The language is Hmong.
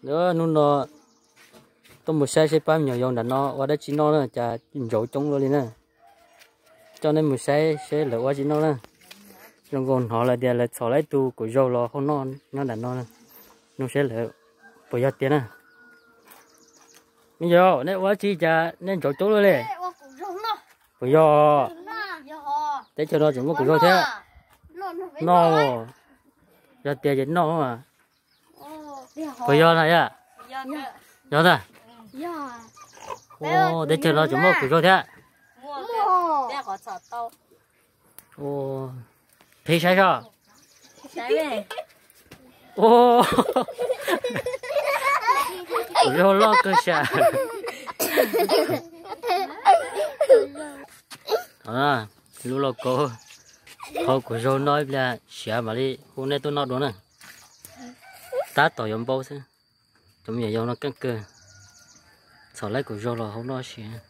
Hnub no tuaj mus saib seb pab me nyuam yaus nram no ua dab tsi noj na, cas ntsauv coob luaj li na. Coj nej mus saib seb lawv ua dab tsi noj na. Zoo nkaus hnov lawv tias lawv txhom lawv ib tug kuv zaug los hau noj nyob nram no. Nug seb lawv puas yog tiag na. Me nyuam, nej ua dab tsi cas nej ntsauv coob luaj li? Puas yog? Teb chaws no tseem muaj kuv zaug thiab. Noj, yog tiag ces noj. Puas yog na yom? Yog ntag. Teb chaws no tseem muaj kuv zaug thiab. Peb saib soj. Kuv zaug loj kawg sas. Lub lauj kaub hau kuv zaug noj ib pliag siav mam li hu nej tuaj noj dua na. Tab tom yuav npau xwb. Cov me nyuam yaus no keej kawg, txhom lawv kuv zaug los hau noj siav.